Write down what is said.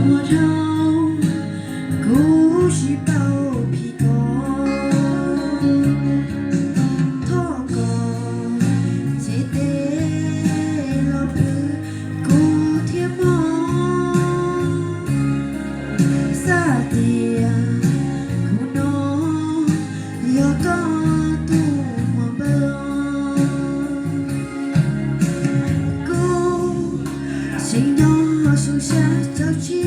Muaj dhau, kuv tsis paub phim koj, thov koj cev tes los pw kuv thiab mog. Xav tias kuv no yog koj tus muam npawg, kuv tseem nyob su sab cawv tsig.